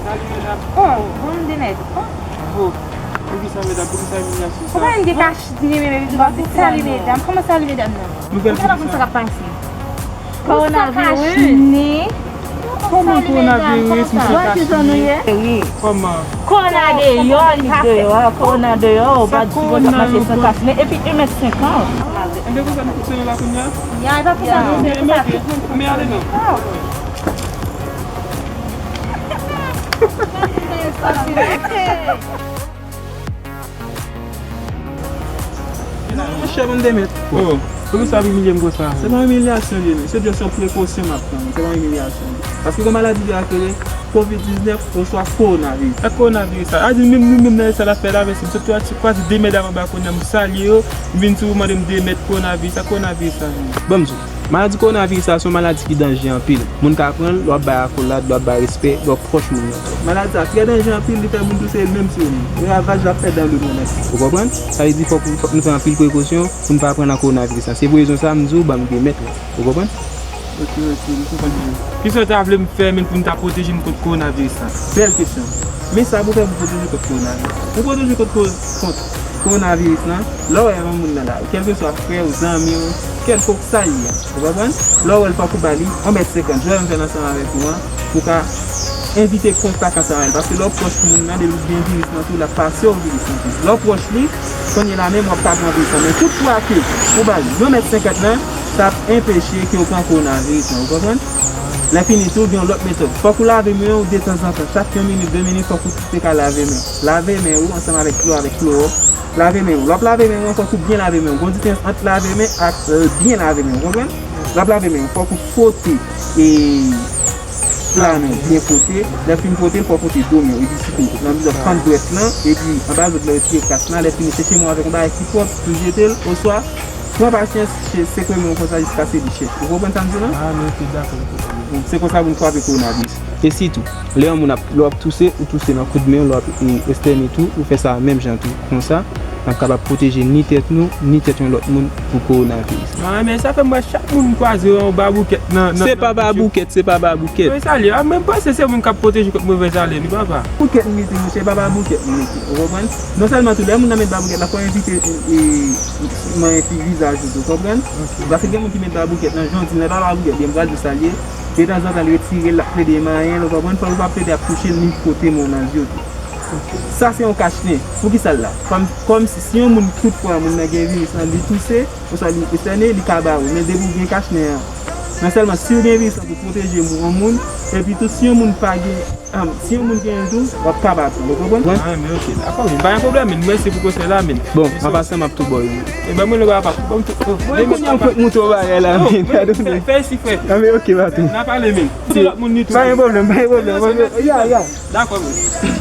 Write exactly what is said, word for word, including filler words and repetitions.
Oh, bon, m de mèt. Oh. Oh, poukisa, medam? Poukisa imilyasyon sa? Kòman m gen kach di mwen menm epi m pa di sali medam? Kòman sali medam nan? Nouvèl poukisa? Ou pa konn sa k ap pase. Kowonaviris. Kòman kowonaviris, misye kache? Kòman? Kowona deyò, li deyò. Kowona deyò, ou pa di ki kote ap mache san kach. Men epi en mèt senkant. Enben konsa nou fonksyone la kounye a? Ya, e pa konsa nou fonksyone la. Men ale non. Monchè, ban m de mèt. Oh, poukisa w ap imilye m konsa? Se pa imilyasyon li ye, men se just yon prekosyon m ap pran, se pa imilyasyon li. Paske gen maladi ki rele kovid diznèf oswa kowonaviris. Sa kowonaviris sa? A di menm nou menm nan eta n ap fè la, men se m sot kwazi de medam anba kounye a, m salye yo, m vin sou ou mande m de mèt kowonaviris. Sa kowonaviris sa menm? Ban m di w. Maladi kowonaviris la se yon maladi ki danje anpil. Moun ka pran l lè w ap bay akolad, lè w ap bay respè, lè w ap pwòch moun nan. Maladi sa trè danje anpil, li fè moun touse, li menm si yo menm. E ravaj l ap fè dan lemonn antye. Ou konprann? Sa vle di fòk, fòk nou fè anpil prekosyon pou n pa pran nan kowonaviris la. Se pou rezon sa a m di w ban m de mèt la. Ou konprann? Ok, ok, m konprann byen. Kisa w ta vle m fè menm pou m ta pwoteje m kont kowonaviris la? Bèl kesyon. Men sa pou w fè pou pwoteje kont kowonaviris. Pou pwoteje kont ko-, kont kowonaviris lan, lè w wè yon moun nan lari, kèlkeswa frè w, zanmi w, kèlkonk sa l ye a, ou konprann? Lè w wè l, fòk ou ba li yon mèt senkant, jan m fè l ansanm avèk ou an, pou w ka evite kontak ansanm avè l. Paske lè w pwòch moun nan, depi l gen viris nan tou, l ap pase w viris nan tou. Lè w pwòch li, kounye la menm w ap ka pran viris lan. Men tout fwa ke ou ba l yon mèt senkant lan, sa ap enpeche ke w pran kowonaviris lan, ou konprann? Lè fini tou, gen yon lòt metòd. Fòk ou lave men w detanzantan. Chak yon minit, de minit, fòk ou te ka lave men w. Lave men w ansanm avèk dlo, avèk klowòks. Lave men w. Lè w ap lave men w, fòk ou byen lave men w. Gen yon diferans ant lave men ak, euh, byen lave men w, ou konprann? Lè w ap lave men w, fòk ou fwote, e, pla men w byen fwote. Lè w fin fwote l, fòk ou fwote do men w, epi sitou nan mizòt fann dwèt lan, epi anba zòt lè w retire kras lan, lè fini seche men w avèk yon bagay ki pwòp, pou jete l, oswa pran pasyans, se, sekwe men w konsa jiskaske li chèch. Ou konprann sa m di w lan? Ah, men ok, dakò, m konprann. Se konsa pou n kwape kowonaviris. E sitou, lè yon moun ap, lè w ap touse, ou touse nan koud men w, lè w ap, e, estène tou, ou fè sa menm jan tou. Konsa, n ap kapab pwoteje ni tèt nou, ni tèt yon lòt moun pou kowonaviris. Ah, men sa fè m wè chak moun m kwaze yon baboukèt nan, nan, se pa nan bouch yo. Baboukèt, se pa baboukèt. Men sa l ye, ah, men m panse se moun k ap pwoteje kont movèzalè, wi, papa. Baboukèt m mete, monchè, e pa baboukèt m mete, ou konprann? Non sèlman tou, lè moun nan met baboukèt la, fò w evite, e, e, manyen fi vizaj ou tou, konprann? Ok. Paske gen moun ki met baboukèt nan, jan w di l, nan pa baboukèt li ye, m pral di w sa l ye. Detanzantan, l retire l, l ap plede manyen l, ou konprann? Fò w pa plede ap touche l, ni fwote men w nan zye w tou. Ok. Sa se yon kachnen. Poukisa l la? Kòm, kòmsi, si yon moun, tout fwa moun nan gen viris lan, li touse, oswa li estène, li ka ba ou. Men depi w gen kachnen an, non sèlman si w gen viris lan pou pwoteje moun, yon moun, epi tou si yon moun pa gen, ah, si yon moun gen l tou, w ap ka ba l tou, ou konprann? Ah, men ok, dakò, men pa gen pwoblèm, men mèsi pou konsèy la, men. Bon, an pasan, m ap tou ba w yo. E ban mwen le papa, ban m tou. Mwen kounye a m fèk moute w bagay la, men. Fè, fè si, frè. Ah, men ok, pa tou. N a pale, men. Ti lòt moun li tou. Pa gen pwoblèm, pa gen pwoblèm. Ya, ya. Dakò, men.